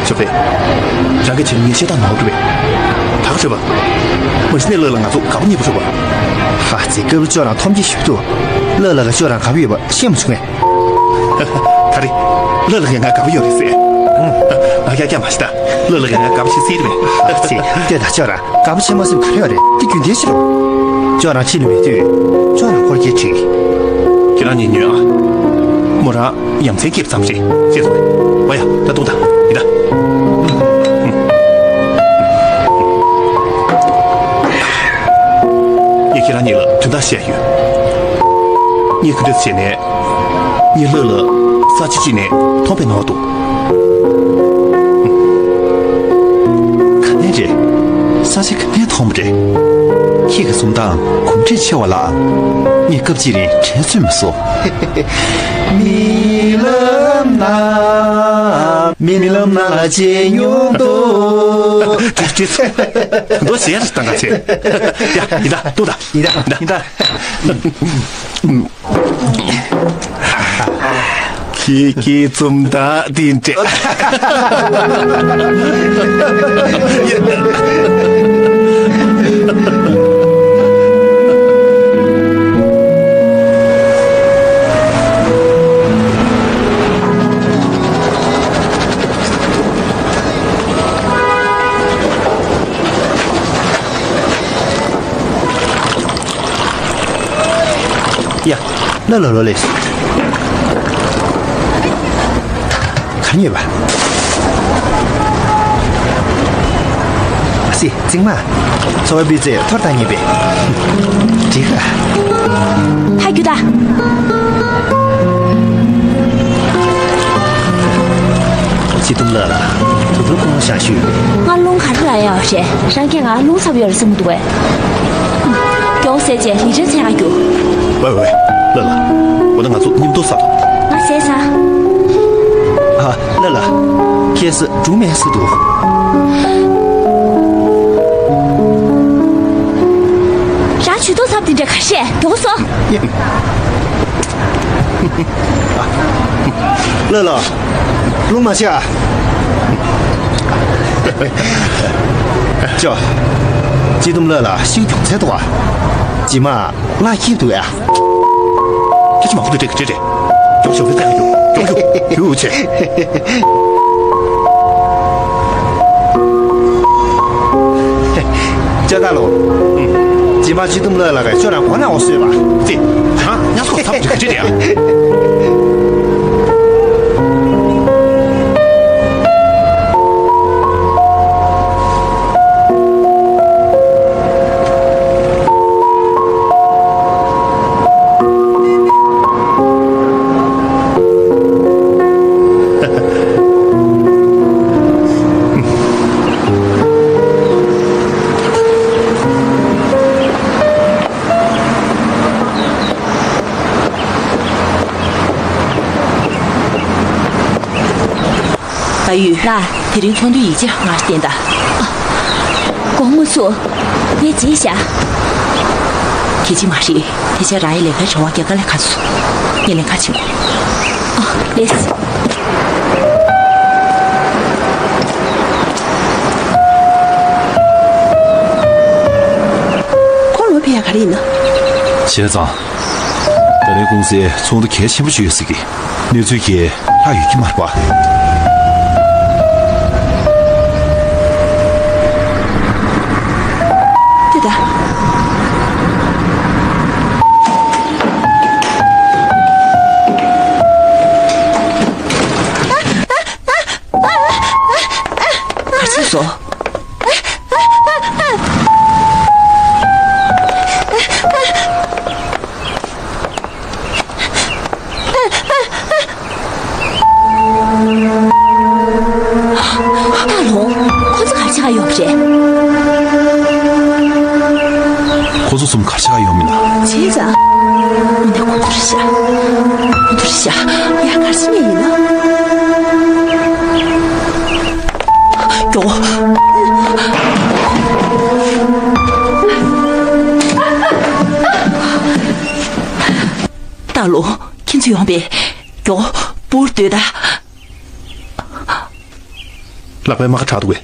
ཅོ་ཕེ། རང་གིས་བྱས་ན་ངས་བཤད་སྟངས་ནོར་འགྲོ་བས། ད་ག་ཤོད་པ། མ་གཞི་ནས་ལ་ལ་ང་ཚོ་དགའ་པོ་ཉེ་པོ་ཤོད་པ། ཧ་ཙི། སྐབས་རེ་ཅོ་རང་མཐོང་རྒྱ་ཞིག་འདུག་ལ་ལ་ག་ཅོ་རང་དགའ་པོ་ཡོད་པ་ཤེས་མ་བྱུང་ངས། ད་རེས། ལ་ལ་གིས་ང་དགའ་པོ་ཡོད་རེད་ཟེར། ང་རྒྱག་རྒྱག་མ་ཤི་ད། ལ་ལ་གིས་ང་དགའ་པོ་ཤི་སྲིད་རེད་པས། ཨ་ཙི། ལྟོས་ད་ཅོ་རང་དགའ་པོ་ཤི་མ་སྲིད་ག་རེ་ཡོད་རེད། དེ་རྒྱུན་ལྡན་ཞིག་རེད། ཅོ་རང་ཕྱི་ལ་མེད་དུས། ཅོ་རང་སྐོར་སྐྱེལ་ཁྲིད། ཁྱེད་རང་གཉིས་ཉོན་ཨ། མོ་རང་ཡ་མཚན་སྐྱེས་པ་ཙམ་རེད། ཤེས་སོང་ངས། ཨོ་ཡ། ད་གཏོང་དང་། ཡིན་ད། ངས་ཁྱེད་རང་གཉིས་ལ་དོན་དག་བཤད་ཡོད། ངས་ག་འདྲ་བྱས་ནས་ངའི་ལག་ལ་ས་ཆ་གཅིག་ནས་མཐོང་པའི་སྣང་བ་འདུག་ག་ནས་རེད། ས་ཆ་ག་ནས་མཐོང་བ་རེད། ཁྱེད་ཀྱི་འཛུམ་མདངས་གོམས་འདྲིས་ཆེ་བ་ལ། ངས་སྐབས་གཅིག་རིང་དྲན་གསོས་མ་སོང་། རྨི་ལམ་ན། རྨི་ལམ་ན་ཇེ་ཉུང་དུ། ཏིག་ཏིག་མདོ་ཞེ་རེ་བཏང་ག་ཆེ། ཡ། ཡིན་ད། ཏུ་ད། ཡིན་ད། ཡིན་ད། ཁྱེད་ཀྱི་འཛུམ་མདངས་འདི་འདྲ། ཡ། ལ་ལ་ལོ་ལེ། གར་ཉོས་པ། ཨ་སི་རྫིང་མ། འཚོ་བའི་སྤུས་ཚད་མཐོར་བཏང་ཉེས་པས། འགྲིག་ག་ཧ་རྒྱུ་ད། སྤྱི་བཏུམ་ལགས་ལ་དུ་དུར་ཁོང་བཞག་ཞུས་པས། ང་རླུང་ག་རེ་ལ་ཡག་རེད། རང་གིས་ང་རླུང་འཚབ་ཡོད་རེད་བསམ་གྱི་འདུག་གས། མགྱོགས་ཟས་བྱས་ལི་ཁྲིར་འཚོལ་ཡག་རྒྱུགས། ཝེ་ཝེ། ལ་ལ། འོ་ན་ང་ཚོ་མཉམ་དུ་ཟ་དང་། ང་ཟས་ཟ། ཨ། ལ་ལ། ཁྱེད་ས་འབྲུག་མེད་ཟེར་འདུག་རང་ཇུས་གཏོགས་ཚབ་དེ་འདྲ་ག་རེ་བཤད། མགྱོགས་སོང་། ལ་ལ། རླུང་མ་ཆག་ཅོ། སྤྱི་བཏུམ་ལགས་ལ་ཤིག་གྱོང་ཚད་དོ། ཇི་མ་ལ་ཁྱིབ་འདུག་ཡ། ཁྱེད་ཀྱི་མང་པོ་འདུག་སྤྲད་ཀྱི་སྤྲད་སྤྲད། མགྱོགས་ཤོག་སྤྲད་ཀྱི་མགྱོགས་མགྱོགས་མགྱོགས་ཆེ། ཅོ་ད་ལོ། ཇི་མ་སྤྱི་བཏུམ་ལགས་ལ་ག་ཅོ་རང་གོ་ན་འོ་སོས་པ། ཙི། ཁྱེད་རང་ཉ་སོགས་ཚབ་འདུག་སྤྲད་སྤྲད་ཡ། ད་ཡོད། ལ། དེ་རིང་ཚོགས་འདུའི་ཡིག་ཆ་སྔར་བསྟན་ད། དགོངས་མ་ཚོམས། ངས་བརྗེད་བཞག་གལ་ཆེ་མ་རེད། དེ་ཆ་རང་ཡི་ལས་ཀའི་དྲ་བ་རྒྱ་གར་ལ་ཁ་སོ། ངས་ལས་ཀ་བྱེད་དགོས། ཨ། ལེས། ཁོ་ལོ་ཕེ་ཡ་ག་རེ་ཡིན་ན། བྱས་ཙང་། ད་རེས་ཀུང་སིའི་ཚོགས་འདུ་གལ་ཆེན་པོ་ཅིག་ཡོད་ཟེར་གི། གནས་ཚུལ་གྱི་ལྷག་ཡོད་ཀྱི་མ་རེད་པ། ཏེ་ད། ག་ཚོད་སོང་། ད་ལོ། ཁོ་ཚོ་ག་རེ་བྱེད་ག་ཡོང་གི་རེད། ཁོ་ཚོ་གསུམ་ག་རེ་བྱེད་ག་ཡོང་མིན་ན། བྱས་ཙང་། འོ་ན་ཁོ་ཚོར་བཤད། ཁོ་ཚོར་བཤད། ཡ། ག་རེ་བྱེད་ངེས་ཡིན་ན། མགྱོགས། ད་ལོ། ཁྱེད་ཚོ་ཡོང་པས། མགྱོགས། འབུར་སྡོད་ད། ལག་པའི་རྨ་ཁ་དྲག་འདུག་གས།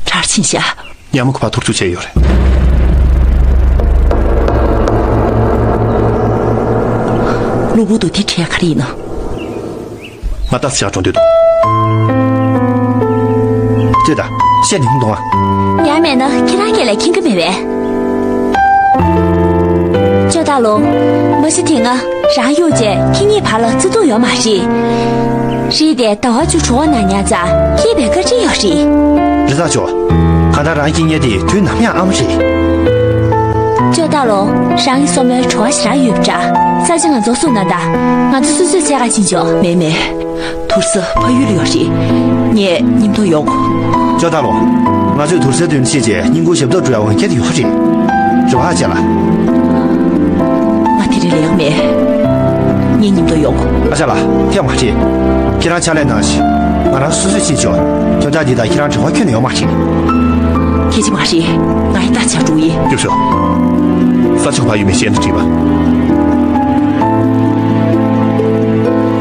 དྲག་ཕྱིན་ཤག་ཉ་མོ་གི་བར་ཐོར་ཚུགས་བྱས་ཡོད་རེད། གློ་བུར་དུ་དེ་འདྲ་ག་རེ་ཡིན་ནམ། ང་ཏོག་ཙམ་ཞིག་འགྲོ་འདོད་འདུག་ལྟོས་དང་། ཤ་ཉུང་འདུག་ཨ། ཡང་མེད་ན་ཁྱེད་རང་སྐད་ལ་མཁྱེན་གྱི་མེད་པས། ཅོ་ད། སྟག་ལུང་། མ་གཞི་དེ་སྔ་རང་གཡུགས་རྗེས་ཁྱེད་གཉིས་བར་ལ་བརྩེ་དུང་ཡོད་མ་རེད། རེད་དེ་ཟླ་བ་བཅུ་གྲོལ་བ་ན་ཉར་ཚགས་སྐྱེས་པའི་བཀའ་དྲིན་ཡོད་རེད། རི་དྭགས་ཇོ། གང་ལྟར་རང་གི་གཉེན་དེ་དུས་ནམ་ཡང་ཨ་མ་རེད། ཅོ་སྟག་ལུང་། རང་གི་སོ་མོའི་བྲོ་བ་ཞེ་དྲག་ཡོད་པ་འདྲ། ས་ཆ་ང་ཚོ་སུ་ན་ད། ང་ཚོ་སོ་སོའི་ཚད་ཀ་ཕྱིན་ཆོག་མེད་མེད། དུར་ས་ཕ་ཡུལ་ལ་ཡོད་རེད། ངས་མཉམ་དུ་ཡོང་གོ། ཅོ་སྟག་ལུང་། ང་ཚོས་དུར་སའི་མདུན་ཕྱིན་རྗེས་སྙིང་ཁུང་ཞབས་ཏོག་འགྲོ་ཡ་འོས་འཁྱེར་ཡོད་རེད། རེ་བ་ཧ་ཅང་ལ། ང་དེ་རིང་ལེགས་མེད། ངས་མཉམ་དུ་ཡོང་གོ། ཨ་ཅག་ལགས་ཐེངས་མ་རེད། ཁྱེད་རང་ཕྱག་ལས་གནང་ཞིག་ང་རང་སོ་སོས་ཕྱིན་ཆོག་དོན་དག་འདི་དང་ཁྱེད་རང་འབྲེལ་བ་ཁྱོན་ནས་ཡོད་མ་རེད། ཁྱེད་ཀྱི་མ་རེད། ང་ཡི་ད་ཆ་འགྲོ་ཡིན། སྐྱོབ་ཤོག་ས་ཆུ་བ་ཡུལ་མི་ཤེས་ན་འགྲིག་པ།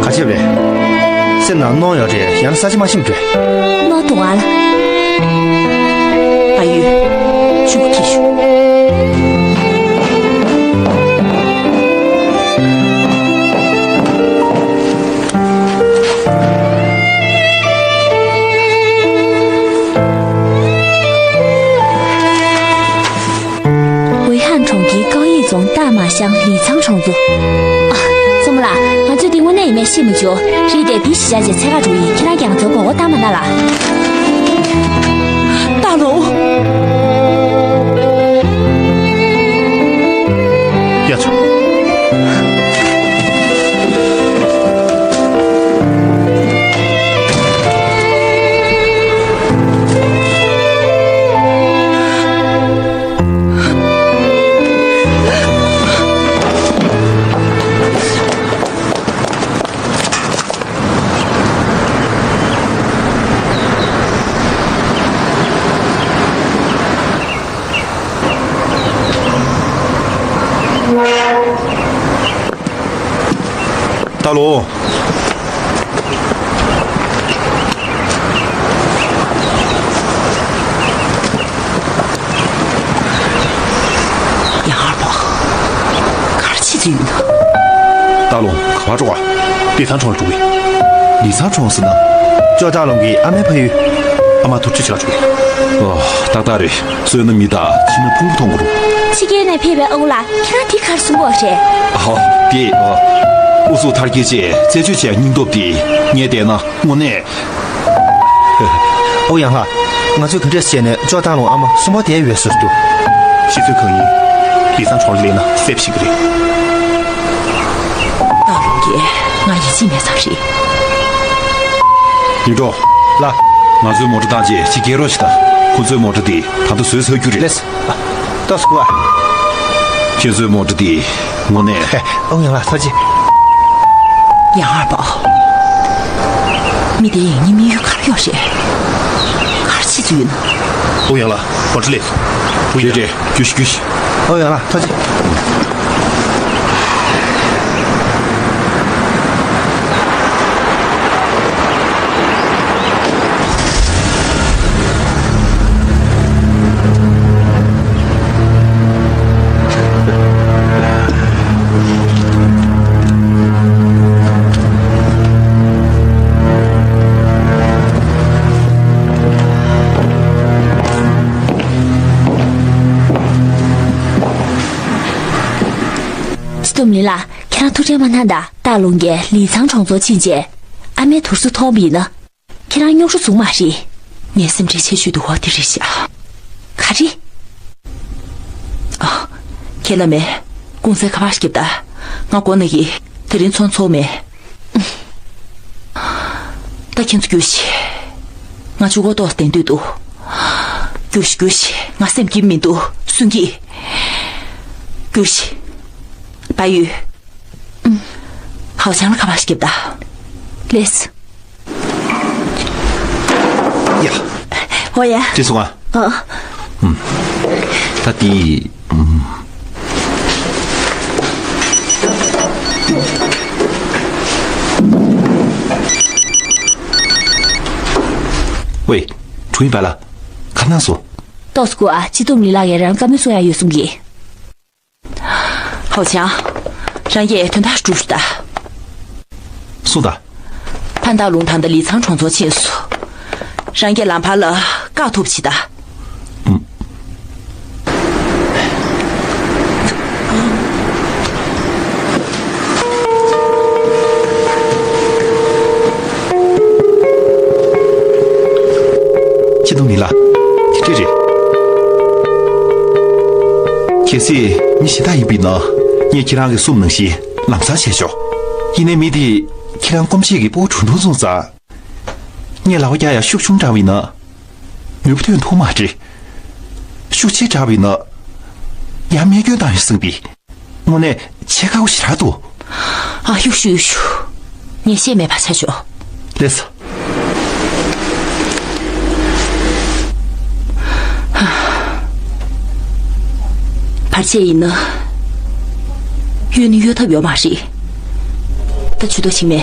ག་ཆེ་བས། སེམས་ནང་གནོང་ཡོད་རེད། ཡང་ན་ས་ཆ་མ་ཤེས་རེད། གནོང་འདུག་ཨ་ལ། ཨ་ཡུ། ཆུ་ཁྱི་ཤུ། ཝེ་ཧན་གྲོང་ཁྱེར་ཀའོ་ཡི་རྫོང་སྟག་མ་ཤང་ལི་ཚང་གྲོང་ཚོ། ཨ། བཙུན་མོ་ལགས། ང་ཚོས་འདི་དངོས་གནས་ཡིན་མིན་ཤེས་མི་ཆོག་རེད་དེ། འདི་གཞིས་ཆགས་ཀྱི་ཚད་ཀ་འགྲོ་ཡིན། ཁྱེད་རང་ཀྱང་ང་ཚོར་མགོ་སྐོར་བཏང་མ་གནང་ལགས། སྟག་ལུང་། ཡ་ཆོ། སྟག་ལུང་། ཡ་ཧར་པ། ག་རེ་བྱེད་ཀྱི་ཡོད་ན། སྟག་ལུང་། ག་པར་འགྲོ་ག་ལི་ཚང་གྲོང་ལ་འགྲོ་གི། ལི་ཚང་གྲོང་ཟེར་ན། ཅོ་སྟག་ལུང་གི་ཨ་མའི་ཕ་ཡུལ། ཨ་མ་ཐུགས་རྗེ་ཆེ་ལ་འགྲོ་གི། ཨོ། ཏག་ཏག་རེད། གསོན་ན་མི་དང་ཤི་ན་ཕུང་པོ་མཐོང་དགོས་རུང་། ཕྱི་རྒྱལ་ནས་ཕེབས་པའི་ཨ་ཁུ་ལགས། ཁྱེད་རང་དེ་ག་རེ་གསུང་གི་ཡོད་རེད། ཨ་ཧོ། དེ། ཨོ། ཨུ་ཚུགས་མཐར་སྐྱེལ་བྱས་རྩད་གཅོད་བྱས་སྙིང་སྟོབས་དེ་ངས་བལྟས་ན་དངོས་གནས། ཨོ་ཡང་ལགས། ང་ཚོས་ག་འདྲས་བྱས་ནས་ཅོ་སྟག་ལུང་ཨ་མ་གསོན་པོ་བསྡད་ཡོད་ཟེར་དུས། ཤི་ཚོད་གང་ཡིན། ལི་ཚང་གྲོང་ལ་སླེབས་ན་གསལ་པོ་ཤེས་ཀྱི་རེད། སྟག་ལུང་གིས་ང་ཡིད་ཆེས་མེད་ཙམ་རེད། ཡིག་གྲོགས། ལགས། ང་ཚོའི་མོ་ཊ་བཏང་རྗེས་ཕྱི་རྒྱལ་རོགས་ཤིག་དང་། ཁོ་ཚོའི་མོ་ཊ་དེ་ད་ལྟ་བཟོས་ཚར་རྒྱུ་རེད། ལེས། ཏོག་ཙམ་སྒུག་ཨ། ཁྱེད་ཚོའི་མོ་ཊ་འདི་དངོས་གནས། ཧེ། ཨོ་ཡང་ལགས། ཐུགས་རྗེ་ཆེ། ཡང་ཧར་པ། མི་དེ་ཡིན་ནི་མི་ཡུལ་ག་རེ་ཡོད་རེད། ག་རེ་བྱེད་ཀྱི་ཡོད་ན། ཨོ་ཡང་ལགས། མོ་ཊ་སླེབས། རེད་རེད། རྒྱུགས་ཤིག་རྒྱུགས་ཤིག་ཨོ་ཡང་ལགས། ཐུགས་རྗེ་ཆེ། སྟོབས་ལི་ལགས། ཁྱེད་རང་ཐུགས་ཁྲལ་མ་གནང་དང་། སྟག་ལུང་གིས་ལི་ཚང་གྲོང་ཚོར་ཕྱིན་རྗེས་ཨ་མའི་དུར་སོ་མཐོང་བ་ཡིན་ན། ཁྱེད་རང་རྙོག་དྲ་བཟོ་གི་མ་རེད། ངའི་སེམས་ཁྲལ་ཆེ་ཤོས་དེ་བ་དེ་རེད་ཤག་ག་རེ། ཨ། ཁྱེད་བླ་མས་གུང་སེང་ག་པར་བརྒྱབ་ད། ང་མགོ་ན་གི། དེ་རིང་ཚོང་ཚོགས་མེད། ད་ཁྱེད་ཚོ་རྒྱུགས་ཤིག་ང་ཆུ་འགོ་ཏོག་ཙམ་བསྡད་འདོད་འདུག་རྒྱུགས་ཤིག་རྒྱུགས་ཤིག་ང་སེམས་སྐྱིད་མི་འདུག་སུན་གི། རྒྱུགས་ཤིག་བལ་ཡུལ། ཧའོ་ཅང་ལ་ག་པར་ཞིག་བརྒྱབ་ད། ལེས། ཡ། ཨོ་ཡ། དེ་སོང་ང་། ཨ། ད་དེ། ཝེ། ཁྲུང་ཡིན་པ་ལ། ཁ་ནང་སོ། ཏོག་ཙམ་སྒུག་ཨ། སྤྱི་སྡོམ་ལི་ལགས་ཀྱིས་རང་བཀའ་མོལ་གསུང་ཡ་ཡོད་གསུང་གི། ཧའོ་ཅང་། རང་གིས་དོན་དག་སྒྲུབ་ཤོག་ད། སུ་དང་། ཕན་ཏག་ལུང་དང་ད་ལི་ཚང་གྲོང་ཚོར་ཕྱིན་སོང་། རང་གིས་ལམ་བར་ལ་བཀག་ཐུབ་ཅིག་ད། ཨུམ། གལ་སྲིད་ངས་གཞན་དག་ཡིན་པ་ཡིན་ན། ངས་ཁྱེད་རང་གི་གསུང་ནང་བཞིན་ལམ་སང་བྱས་ཆོག་ཡིན་ནའི་མི་དེས་ཁྱེད་རང་སྐུ་མཆེད་ཀྱི་སྤོ་བོ་གྲུང་ཐུང་སོང་ཙང་། ངས་ལག་པ་བཀྱག་ཡ་ཤུགས་ཆུང་དྲགས་པ་ཡིན་ན། ནུས་པ་ཐོན་ཐུབ་མ་རེད། ཤུགས་ཆེ་དྲགས་པ་ཡིན་ན། ཡང་རྨས་སྐྱོན་བཏང་ཡོང་སྲིད་པས། དངོས་གནས་བྱེད་ཁག་པོ་ཞེ་དྲག་འདུག་ཨ། ཡུག་ཤུ་ཡུག་ཤུ། ངས་བཤད་མེད་པ་བྱ་ཆོག་ལགས་སོ། བར་ཆད་ཡིན་ན། གཡོལ་ནི་གཡོལ་ཐབས་ཡོད་མ་རེད། ད་ཇུས་གཏོགས་ཤིག་མེད།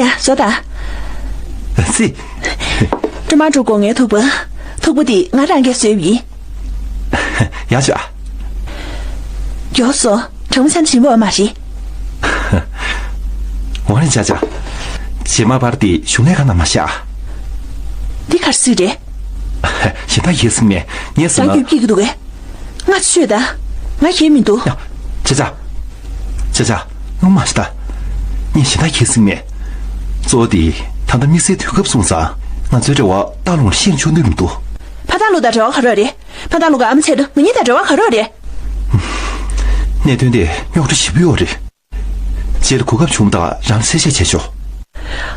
ཡ། བཟོ་ད། སི། ཀྲུ་མ་ཀྲུ་གོ་ངའི་ཐུག་པ། ཐུག་པ་འདི་ང་རང་གིས་བཟོས་ཡིན། ཡག་ཤོག་མགྱོགས་སོང་། དྲང་མོ་ཆ་ནས་ཞིམ་པོ་ཡོད་མ་རེད། འོ་ནི་ཅག་ཅག་རྗེས་མ་བར་དེ་གཞུང་ལས་ཁང་ནང་མ་བཞག་འདི་ག་རེ་སུས་རེད། གཞན་དག་ཡིན་ཟེར་ནས་ངས་ཟེར་ན། རང་རྒྱུད་སྐྱིད་ཀྱི་འདུག་གས། ང་ཆོས་ད། ང་ཁྱེད་མི་འདུག་ཡ། ཅག་ཅག་ཅག་ཅག་ངོ་མ་ཤི་ད། ངས་གཞན་དག་ཁྱེད་ཟེར་ནས། གཙོ་བོ་དེ་ད་ལྟ་དམིགས་བསལ་དུས་སྐབས་སོང་ཙང་། ང་ཚོའི་འབྲེལ་བ་སྟག་ལུང་ལ་བཤད་ཆོག་ནི་མི་འདུག་ཕ་སྟག་ལུང་དང་འབྲེལ་བ་ག་རེ་རེད། ཕ་སྟག་ལུང་གི་ཨ་མ་བྱས་ན་ང་གཉིས་དང་འབྲེལ་བ་ག་རེ་རེད། གནད་དོན་དེ་རྙོག་དྲ་ཞེ་པོ་ཡོད་རེད། རྗེས་ལ་གོ་སྐབས་བྱུང་དུས་རང་གསལ་བཤད་བྱས་ཆོག་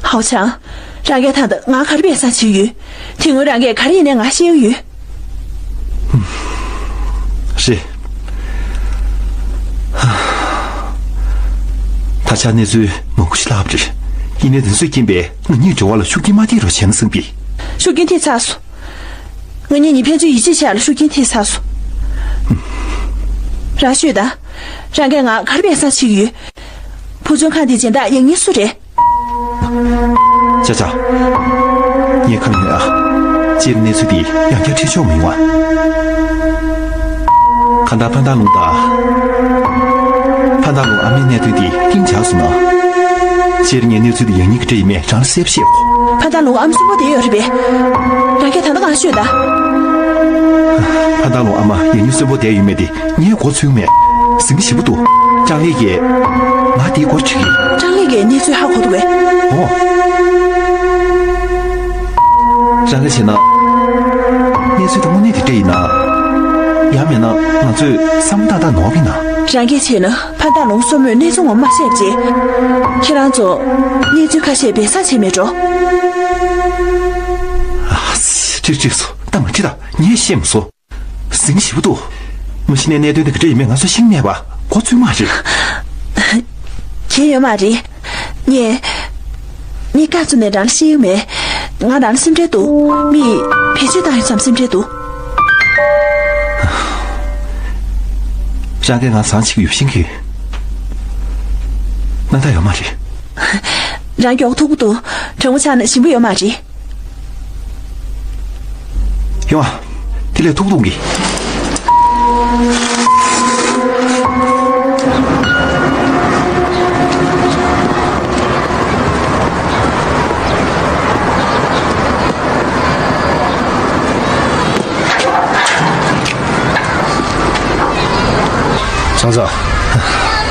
ཧའོ་ཆང་། རང་གིས་ད་ལྟ་ང་ག་རེ་སྦས་གསང་བྱེད་ཡོད། དེ་སྔོན་རང་གིས་ག་རེ་ཡིན་ནའི་ང་བཤད་ཡོད། རེད། ད་ཆ་གནས་ཚུལ་མང་པོ་ཞིག་ལྷག་པ་རེད། ཡིན་ནའི་དེ་ཚོའི་རྐྱེན་པས་ང་གཉིས་འབྲེལ་བ་ལ་ཤུགས་རྐྱེན་མ་ཐེབས་རོགས་བྱས་ན་བསམ་པས། ཤུགས་རྐྱེན་ཐེབས་ཚར་སོང་། ང་གཉིས་གཉིས་ཕན་ཚུན་ཡིད་ཆེས་བྱེད་ཡ་ལ་ཤུགས་རྐྱེན་ཐེབས་ཚར་སོང་། རང་ཤོད་ད། རང་གིས་ང་ག་རེ་སྦས་གསང་བྱེད་ཀྱི་ཡོད། ཕུག་མཆོད་ཁང་འདིའི་སྦྱིན་བདག་ཡང་སྙིང་སུ་རེད། ཅག་ཅག་ངས་ཁ་ལ་ཉོན་ཨ། སྤྱིར་གནས་ཚུལ་འདི་ཡང་བསྐྱར་འཁྲིད་ཆོག་མི་ཡོང་ཨ། གང་ལྟར་ཕ་སྟག་ལུང་དང་། ཕ་སྟག་ལུང་ཨ་མའི་གནད་དོན་འདི་རྐྱེན་ཆགས་སོང་ན། སྤྱིར་ངས་གནས་ཚུལ་འདི་ཡང་སྙིང་གི་འདྲ་ཡིན་མེད་རང་ལ་གསལ་པོ་བཤད་དགོས། ཕ་སྟག་ལུང་ཨ་མ་གསོན་པོ་བསྡད་ཡོད་རེད་པས། རང་གིས་ད་ལྟ་གང་ཤོད་ད། ཕ་སྟག་ལུང་ཨ་མ་ཡང་སྙིང་གསོན་པོ་བསྡད་ཡོད་མེད་དེ། ངས་མགོ་ཚོས་མེད། ཟིན་ཞིབ་པོ་འདུག་ཀྲང་ལེ་ཡིས་ང་དེའི་སྐོར་དྲིས་ཀྱིས། ཀྲང་ལེ་ཡིས་གནས་ཚུལ་ཧ་གོ་འདུག་གས། ཨོ། རང་གིས་བྱས་ན། གནས་ཚུལ་དེ་དངོས་གནས་དེ་འདྲ་ཡིན་ན། ཡང་མིན་ན་ང་ཚོས་བསམ་བློ་ཏག་ཏག་ནོར་བ་ཡིན་ན། རང་གིས་བྱས་ན་ཕ་སྟག་ལུང་སྲུ་མོས་གནས་ཚུལ་ངོ་མ་བཤད་རྗེས། ཁྱེད་རང་ཚོ་གནས་ཚུལ་ཁ་ཤས་སྦས་གསང་བྱས་མེད་འགྲོ། ཨ་ཙི། ཁྲིག་ཁྲིག་སོང་། ད་མ་ཁྲིད་ད། ངས་ཤེས་མ་སོང་། ཟིན་ཞིབ་པོ་འདུག་མ་གཞི་ནས་གནད་དོན་དེ་ག་འདྲ་ཡིན་མིན་ང་ཚོས་ཤེས་མེད་པ་གོ་ཚོད་མ་རེད། གལ་ཡོད་མ་རེད། ངས། ངས་སྐབས་སུ་ནས་རང་ལ་བཤད་ཡོད་མེད། ང་རང་ལ་སེམས་ཁྲལ་འདུག་མིས་བེད་སྤྱོད་བཏང་ཡོད་ཙམ་སེམས་ཁྲལ་འདུག་རང་གིས་ང་བཟང་བྱེད་ཀྱི་ཡོད་ཤེས་ཀྱི་ཡོད། ན་ད་ཡོད་མ་རེད། རང་མགྱོགས་ཐུག་པོ་འདུག་དྲང་པོ་ཆགས་ན་ཞིམ་པོ་ཡོད་མ་རེད། ཡོང་ཨ། དེ་ལས་ཐུག་ཐུག་གི། ཚང་ཚང་།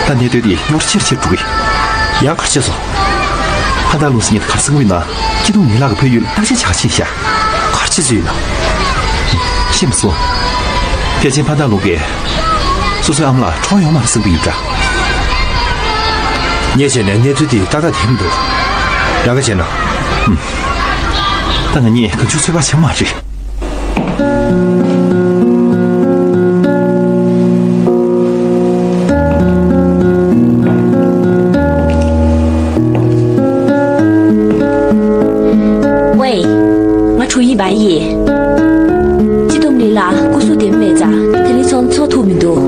ད་གནས་དོན་འདི་རྙོག་དྲ་ཆེ་རུ་ཆེ་རུ་འགྲོ་གི། ཡང་ག་རེ་བྱས་སོང་། ཕ་སྟག་ལུང་ཟེར་མཁན་ག་རེ་ཟེར་གྱི་ཡོད་ན། སྐྱིད་སྡུག་ངེད་ལག་གི་ཕ་ཡུལ་བརྟག་དཔྱད་བྱ་ག་ཕྱིན་ཤག་ག་རེ་བྱས་ཚོད་ཡོད་ན། ཤེས་མ་སོང་། ཕལ་ཆེར་ཕ་སྟག་ལུང་གིས་སོ་སོའི་ཨ་མ་ལ་གྲོགས་ཡོང་མ་རེད་བསམ་གྱི་ཡོད་འདྲ། ངས་བྱས་ནས་གནས་ཚུལ་འདི་ཏག་ཏག་དྲན་མི་འདུག་རང་གིས་བྱས་ན། ཧུམ། ད་ང་གཉིས་གང་བྱུང་ཚོད་དཔག་བྱེད་མ་རེད། ཝེ། ང་ཁྲུའུ་ཡི་པ་ཡིན། སྤྱི་བསྡོམས་གླིང་ལ་སྐུ་གཟུགས་བདེ་པོ་མེད་ཙང་དེ་རིང་ཚོགས་འདུ་ཚོགས་ཐུབ་མི་འདུག་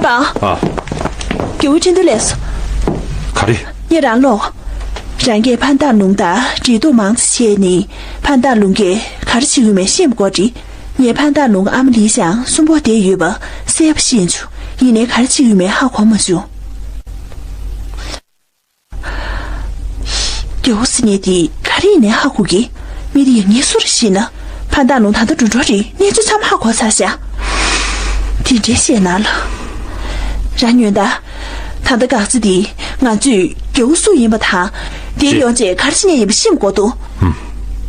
པ། ཨ། རྒྱལ་བོ་ཁྲི་འདུ་ལས་སོ། ག་རེ། ངས་རང་ལོག་རང་གིས་ཕན་ཐག་ལུང་དང་འབྲེལ་གཏུག་མང་ཙམ་བྱས་ནས་ཕན་ཐག་ལུང་གིས་ག་རེ་བྱེད་ཡོད་མེད་ཤེས་མ་དགོས་དྲིས། ངས་ཕན་ཐག་ལུང་ཨ་མ་ལི་ཞང་གསོན་པོ་བསྡད་ཡོད་པ་གསལ་པོ་ཤེས་བྱུང་། ཡིན་ནའི་ག་རེ་བྱེད་ཡོད་མེད་ཧ་གོ་མ་བྱུང་། རྒྱལ་བོ་ཟེར་མཁན་དེ་ག་རེ་ཡིན་ནའི་ཧ་གོ་གི། མི་དེ་ཡང་ངའི་སུ་རེད་ཤེས་ན། ཕན་ཐག་ལུང་ད་ལྟ་འགྲོ་འགྲོ་རེད། གནས་ཚུལ་ཚང་མ་ཧ་གོ་ཚར་ཤག་དེ་འདྲའི་བཤད་ན་ལ། རང་ཉོན་ད། ད་ལྟ་འགག་རྩ་དེ་ང་ཚོས་རྒྱལ་བོ་སུ་ཡིན་པ་དང་། དེའི་ཅི། ཡོན་ཆབ་ག་རེ་བྱེད་མཁན་ཡིན་པ་ཤེས་མ་དགོས་འདུག་ཧུམ།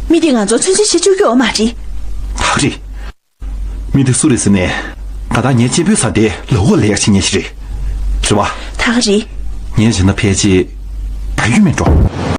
མི་དེ་ང་ཚོ་ཚོད་འཛིན་བྱེད་བཅུག་གི་ཡོད་མ་རེད། ད་རེད། མི་དེ་སུ་རེད་ཟེར་ནས། ད་ལྟ་ངའི་གཅེན་པོའི་བཟའ་ཟླའི་ལག་འོག་ལ་ཡག་བྱེད་མཁན་ཞིག་རེད། རེད་བ། ད་ག་རེད། ངས་བྱས་ན་ཕལ་ཆེར་ད་ཡོད་མེད་འགྲོ།